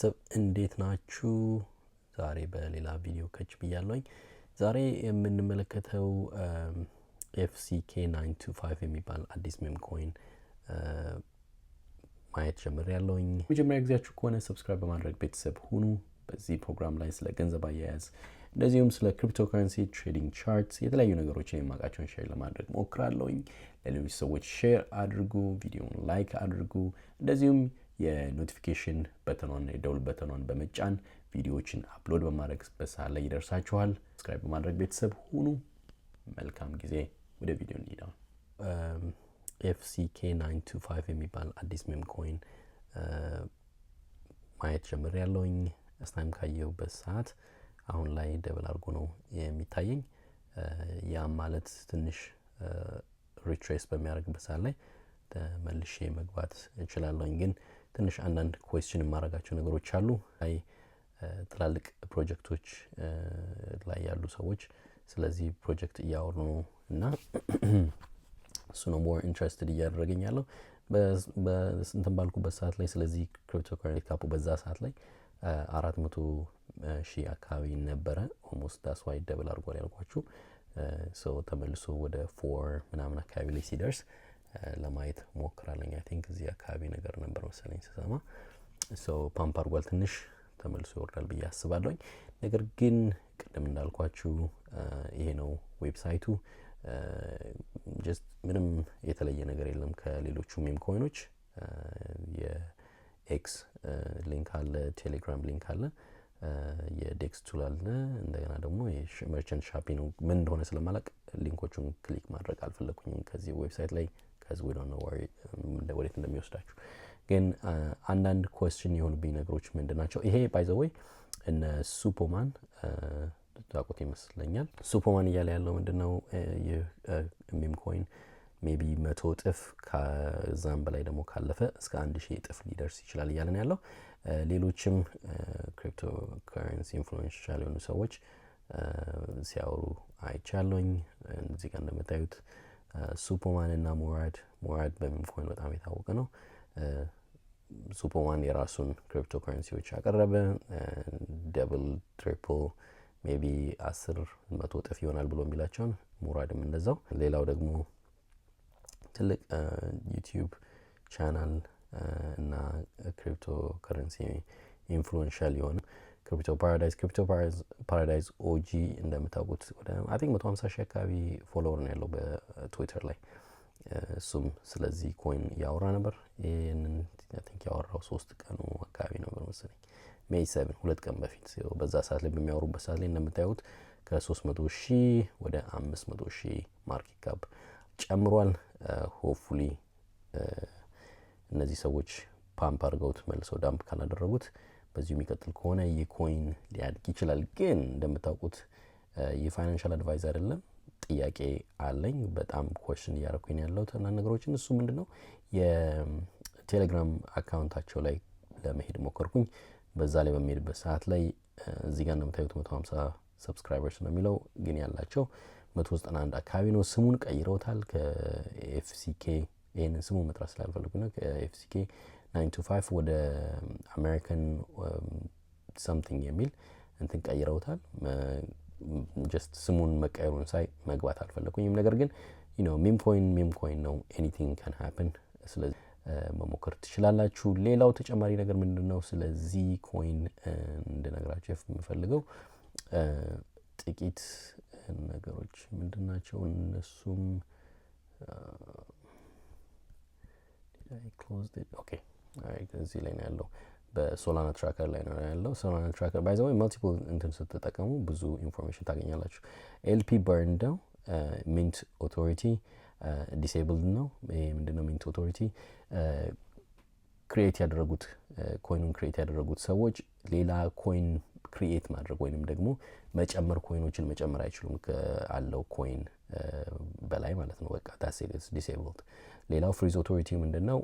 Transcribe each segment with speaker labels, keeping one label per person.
Speaker 1: ቤተሰብ፣ እንዴት ናችሁ? ዛሬ በሌላ ቪዲዮ ከች ብያለሁኝ። ዛሬ የምንመለከተው FCK 925 የሚባል አዲስ meme coin ማየት ጀምሬያለሁኝ። መጀመሪያ ጊዜያችሁ ከሆነ subscribe በማድረግ ቤተሰብ ሁኑ። በዚህ ፕሮግራም ላይ ስለ ገንዘብ አያያዝ እንደዚሁም ስለ cryptocurrency trading charts የተለያዩ ነገሮችን የማውቃቸውን share ለማድረግ ሞክራለሁኝ። ለሌሎች ሰዎች share አድርጉ፣ ቪዲዮውን like አድርጉ። እንደዚሁም የ notification button ኗን፣ የደውል button ኗን በመጫን ቪዲዮዎችን upload በማደርግበት ሰዓት ላይ ይደርሳችኋል። Subscribe በማድረግ ቤተሰብ ሁኑ። መልካም ጊዜ። ወደ ቪዲዮ እንሂድ። FCK 925 የሚባል አዲስ meme coin ማየት ጀምሬያለሁኝ። Last time ካየሁበት ሰዓት አሁን ላይ double አድርጎ ነው የሚታየኝ። ያም ማለት ትንሽ retrace በሚያደርግበት ሰዓት ላይ መልሼ መግባት እችላለሁኝ። ግን ትንሽ አንዳንድ question የማደርጋቸው ነገሮች አሉ። ላይ ትላልቅ ፕሮጀክቶች ላይ ያሉ ሰዎች ስለዚህ ፕሮጀክት እያወሩ ነው እና እሱ ነው more interested እያደረገኝ ያለው። እንትን ባልኩበት ሰዓት ላይ ስለዚህ cryptocurrency cap ኡ በዛ ሰዓት ላይ 400,000 አካባቢ ነበረ። Almost that's why double አድርጓል ያልኳችሁ። So ተመልሶ ወደ four ምናምን አካባቢ ላይ ሲደርስ ለማየት ሞክራለኝ። I think እዚህ አካባቢ ነገር ነበር መሰለኝ ስሰማ። So pump አድርጓል፣ ትንሽ ተመልሶ ይወርዳል ብዬ አስባለሁኝ። ነገር ግን ቅድም እንዳልኳችሁ ይሄ ነው website ኡ። Just ምንም የተለየ ነገር የለም ከሌሎቹ meme coin ኦች። የ X link አለ፣ ቴሌግራም link አለ፣ የ DEX tool አለ። እንደገና ደግሞ merchant shopping ነው፣ ምን እንደሆነ ስለማላቅ link ኦቹን click ማድረግ አልፈለግኩኝም ከዚህ website ላይ፣ 'cause we don't know ወዴት እንደሚወስዳችሁ። ግን አንዳንድ question የሆኑብኝ ነገሮች ምንድን ናቸው? ይሄ by the way እነ ሱፖማን ታውቁት ይመስለኛል። ሱፖማን እያለ ያለው ምንድን ነው? ይህ meme coin maybe 100 እጥፍ ከዛም በላይ ደግሞ ካለፈ እስከ 1000 እጥፍ ሊደርስ ይችላል እያለ ነው ያለው። ሌሎችም cryptocurrency influential የሆኑ ሰዎች ሲያወሩ አይቻለኝ። እዚህ ጋር እንደምታዩት ሱፖማን እና ሞራድ። ሞራድ በ meme coin በጣም የታወቀ ነው። ሱፖማን የራሱን ክሪፕቶ ከረንሲዎች ያቀረበ double, triple, maybe 10 100 እጥፍ ይሆናል ብሎ የሚላቸውን፣ ሙራድም እንደዛው። ሌላው ደግሞ ትልቅ YouTube channel እና cryptocurrency influential የሆነ Crypto Paradise። Crypto Paradise OG እንደምታውቁት ወደ I think 150,000 አካባቢ follower ነው ያለው በትዊተር ላይ። እሱም ስለዚህ coin እያወራ ነበር። ይህንን I think ያወራው 3 ቀኑ አካባቢ ነበር መሰለኝ፣ May 7፣ 2 ቀን በፊት። በዛ ሰዓት ላይ በሚያወሩበት ሰዓት ላይ እንደምታዩት ከ300,000 ወደ 500,000 market cap ጨምሯል። Hopefully እነዚህ ሰዎች ፓምፕ አድርገውት መልሰው dump ካላደረጉት በዚሁ የሚቀጥል ከሆነ ይህ coin ሊያድግ ይችላል። ግን እንደምታውቁት የ financial advice አይደለም። ጥያቄ አለኝ። በጣም question እያደረኩኝ ያለሁት አንዳንድ ነገሮችን። እሱ ምንድን ነው? የቴሌግራም account ኣቸው ላይ ለመሄድ ሞከርኩኝ። በዛ ላይ በሚሄድበት ሰዓት ላይ እዚህ ጋር እንደምታዩት 150 subscribers ነው የሚለው፣ ግን ያላቸው 191 አካባቢ ነው። ስሙን ቀይረውታል ከ FCK፣ ይህንን ስሙን መጥራት ስላልፈለጉ ነው። ከ FCK 925 ወደ American something የሚል እንትን ቀይረውታል። Just ስሙን መቀየሩን ሳይ መግባት አልፈለኩኝም። ነገር ግን meme coin meme coin ነው፣ anything can happen። ስለዚህ መሞከር ትችላላችሁ። ሌላው ተጨማሪ ነገር ምንድን ነው? ስለዚህ coin እንድነግራችሁ የምፈልገው ጥቂት ነገሮች ምንድን ናቸው? እነሱም፣ okay፣ እዚህ ላይ ነው ያለው፣ በ Solana Tracker ላይ ነው ያለው። Solana Tracker by the way multiple እንትን ስትጠቀሙ ብዙ information ታገኛላችሁ። LP burned ነው፣ mint authority disabled ነው። ይሄ ምንድነው? Mint authority create ያደረጉት፣ coin ኑን create ያደረጉት ሰዎች ሌላ coin create ማድረግ ወይንም ደግሞ መጨመር፣ coin ኦችን መጨመር አይችሉም ከአለው coin በላይ ማለት ነው። በቃ that's disabled። ሌላው freeze authority ምንድን ነው?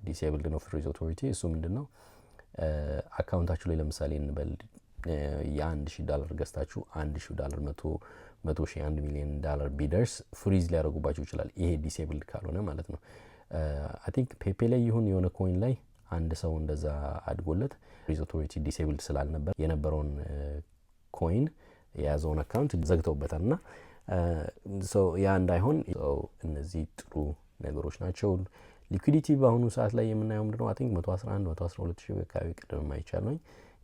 Speaker 1: Disabled ነው freeze authority። እሱ ምንድን ነው? Account ኣችሁ ላይ ለምሳሌ እንበል የ1000 ዳላር ገዝታችሁ 1000 ዳላር 100,000፣ 1 ሚሊዮን ዳላር ቢደርስ freeze ሊያደርጉባችሁ ይችላል። ይሄ disabled ካልሆነ ማለት ነው። I think Pepe ላይ ይሁን የሆነ coin ላይ አንድ ሰው እንደዛ አድጎለት authority disabled ስላልነበር የነበረውን coin የያዘውን account ዘግተውበታል። እና ያ እንዳይሆን እነዚህ ጥሩ ነገሮች ናቸው። Liquidity በአሁኑ ሰዓት ላይ የምናየው ምንድነው? I think 111 112 ሺህ አካባቢ ቅድም አይቻለኝ።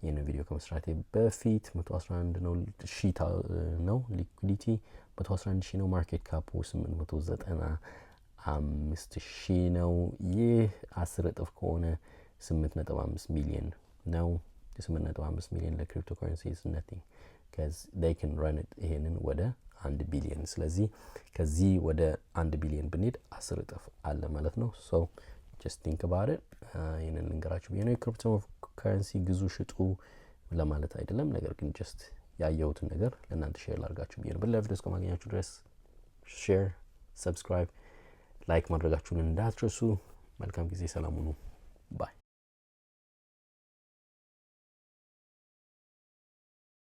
Speaker 1: ይህን ቪዲዮ ከመስራቴ በፊት 111 ነው ሺ ነው liquidity፣ 111 ሺህ ነው። Market cap ኡ 895 ሺህ ነው። ይህ 10 እጥፍ ከሆነ 8.5 ሚሊዮን ነው። 8.5 ሚሊዮን ለ cryptocurrency is nothing 'cause they can run it ይሄንን ወደ 1 ቢሊየን። ስለዚህ ከዚህ ወደ 1 ቢሊየን ብንሄድ 10 እጥፍ አለ ማለት ነው። So just think about it። ይህንን ልንገራችሁ ብዬ ነው። የክሪፕቶ ከረንሲ ግዙ ሽጡ ለማለት አይደለም። ነገር ግን just ያየሁትን ነገር ለእናንተ share ላድርጋችሁ ብዬ ነው። በሌላ ቪዲዮ እስከማገኛችሁ ድረስ share፣ subscribe፣ like ማድረጋችሁን እንዳትረሱ። መልካም ጊዜ፣ ሰላም ሁኑ። Bye.